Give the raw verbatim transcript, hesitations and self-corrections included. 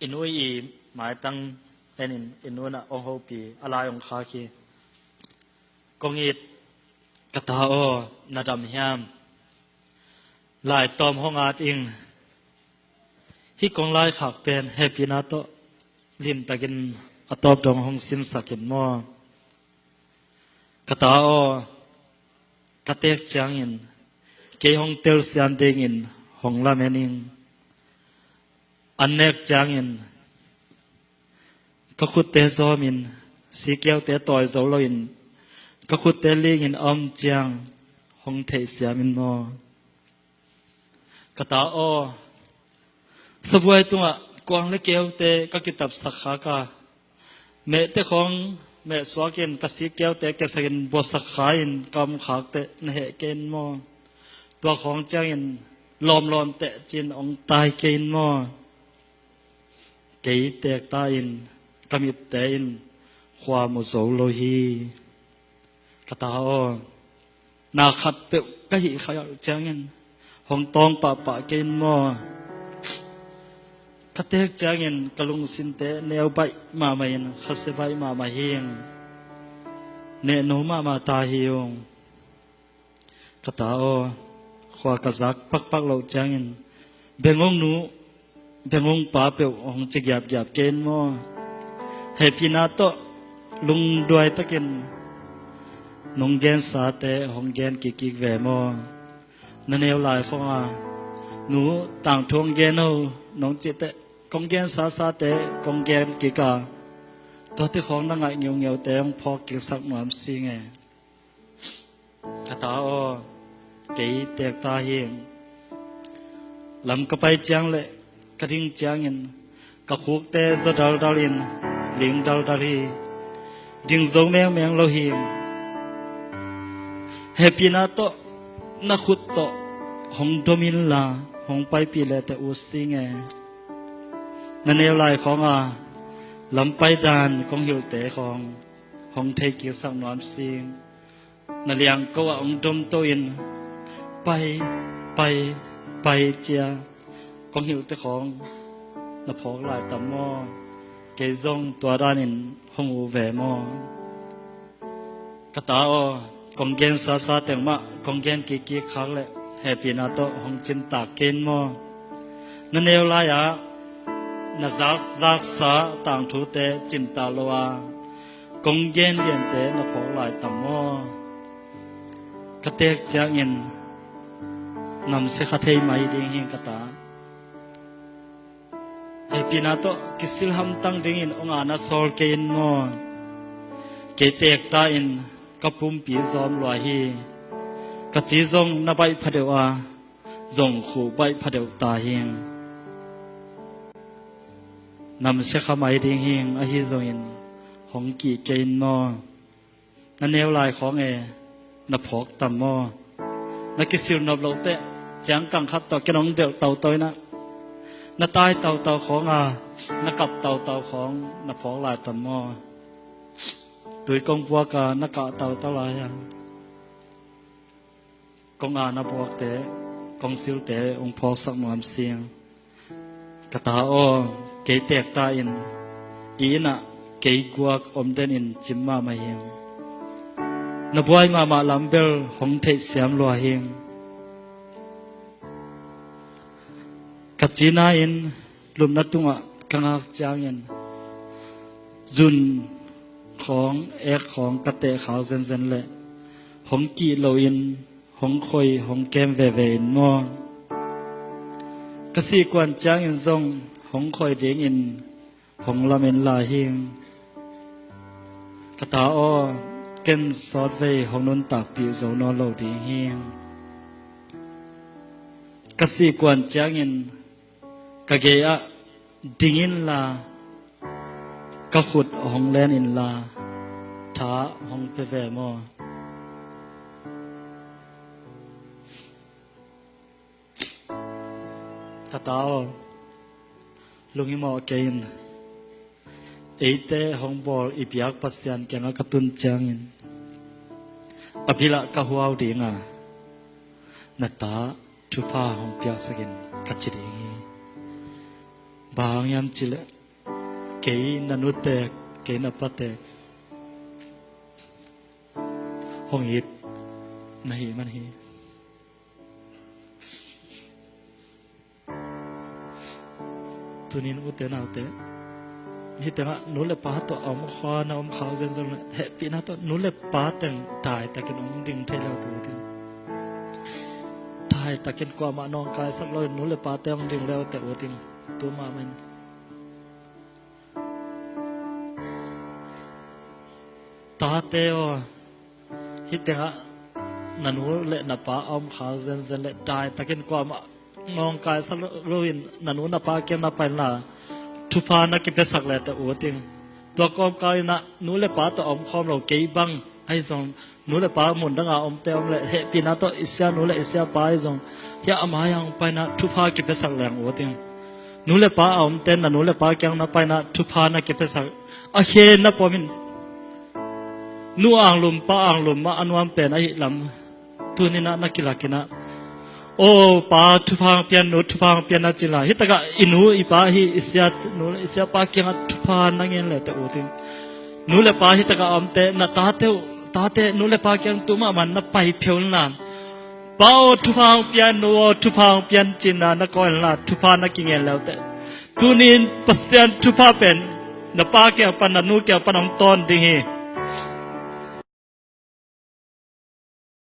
I nu i maitang en in, i nu in ah hong hopih a, lai hong khak hi. Kong it, ka ta aw, na dam hiam? Lai tawm hong at ing. Hih kong lai khak pen hehpihna tawh limtakin a tawp dong hong simsak in maw. Ka ta aw, ka teek ciangin kei hong telsiam dingin hong lamen ing. An nek ciangin ka khutte zawmin, sikiaute tawi zo loin ka khutte lingin a om ciang hong theihsiam in maw. Ka ta aw, sabuai tungah kuang le keute ka kitapsak khak a, mehte khawng mehsuakin ka sikiaute kiasakin buasak kha-in ka om khak teh na heh kei in maw. Tua khawng ciangin lawmlawm teh cin hong tai kei in maw. Kei teek ta in ka mitte in khua mu zo lo hi. Ka ta aw, na khat peuh ka hih kha ciangin hong tawng pahpah kei in maw. Ka teek ciangin ka lungsimte neu baih mahmah in khasia baih mahmah hi. Nehno mahmah ta hi ung. Ka ta aw, khua ka zak pakpak loh ciangin bengong nu, bengong pa peuh hong ci giapgiap kei in maw. Hehpihna tawh lungduai takin nong gensate hong gen kikkik ve maw. Na neu lai khawng a, nu, tangthu hong gen o, nong cih teh kong gensasate kong gen kik a, tuate khawng na ngaih ngeungeute hong phawk kiksak nuam sing e. Ka ta aw, kei teek ta hi. Lam ka pai ciang le ka ding ciangin ka khukte zaw daldal in ling daldal hi. Ding zo mengmeng lo hi. Hehpihna tawh na khut tawh hong dom inla hong paipih le teh ut sing e. Na neu lai khawng a, lam pai dan kong hilhte khawng hong thei kiksak nuam sing. Na liangko ah hong domto in, pai, pai, pai cia kong hilhte khawng na phawk lai tam maw. Kei zong tua danin hong uh ve maw. Ka ta aw, kong gensasa teng mah kong gen kikkik khak leh hehpihna tawh hong cintak kei in maw. Na neu lai-ah na zakzaksa tangthute cintak lo a, kong genliante na phawk lai tam maw. Ka teek ciangin namsia kha thei mai ding hi ka ta. Hehpihna tawh kisil hamtang dingin hong ana sawl kei in maw. Kei teek ta in ka pumpi zawm lua hi. Ka ci zong na baih phadeuh a, zong khuh baih phadeuh ta hi. Namsia kha mai ding hi, ahi zongin hong kih kei in maw. Na neu lai khawng e, na phawk tam maw. Na kisil nop loh teh ciangkang khat tawh ken hong delh toto in ah, na tai toto khawng a, na kap toto khawng na phawk lai tam maw. Tui kong puak a na kah toto lai a, kong ana buakte, kong silte hong phawksak nuam sing. Ka ta aw, kei teek ta in, i inn ah kei guak om den in cim mahmah hi. Na buai mahmah lam bel hong theihsiam lua hi. Ka cina in lupna tungah ka ngak ciangin zun khawng, ek khawng ka teh khak zenzen leh hong kih loin hong khoi hong kem veve in maw. Ka sih kuan ciangin zong hong khoi dingin hong lamen lai hi. Ka ta aw, ken sawtvei hong nuntakpih zo nawn lo ding hi. Ka sih kuan ciangin ka gei ah ding inla, ka khut hong len inla, tha hong pia ve maw. Ka ta aw, lunghimawh kei in. Eite hong bawl i biak Pasian kiangah ka tun ciangin a bilah ka huau ding a, na ta thupha hong piaksak in ka ci ding hi. Bang hang hiam cih leh kei na nute, kei na pate hong it na hih man hi. Tunin ute naute, hih tengah nu le pa tawh a om khawm, a om khak zenzen leh hehpihna tawh nu le pa teng daitakin hong ding thei leute uh ding. Daitakin kuamah nawngkaisak loin nu le pa teng hong ding leute uh ding. Tu mahmah in tate aw, hih tengah na nu le na pa a om khak zenzen leh daitakin kuamah nawngkaisak loin na nu na pa kiang na pai inla, thupha na kipiasak leute uh ding. Tua kawmkal inah nu le pa tawh a om khawm lo kei bang ahi zong, nu le pa mun danga omte om leh hehpihna tawh i sia nu le i sia pa ahi zong, hiah a mai-ah hong pai inah thupha kipiasak leng uh ding. Nu le pa a omte na nu le pa kiang na pai inah thupha na kipiasak. A khe na pom in, nu anglum pa anglum mah a nuam pen ahih lam. Tuninah na kilakinah, "O pa, thupha hong pia in, nu, thupha hong pia in," na ci inla, hih takah i nu i pa hi, i sia nu le i sia pa kiangah thupha na ngen leute uh ding. Nu le pa hih takah a omte, na tate uh, tate, nu le pa kiang tu mahmah na pai pheu inla, "Pa aw, thupha hong pia in, nu aw, thupha hong pia in," ci-in na kawk inla, thupha na kingen leute. Tunin Pasian thupha pen na pa kiang pan, na nu kiang pan hong tawn ding hi.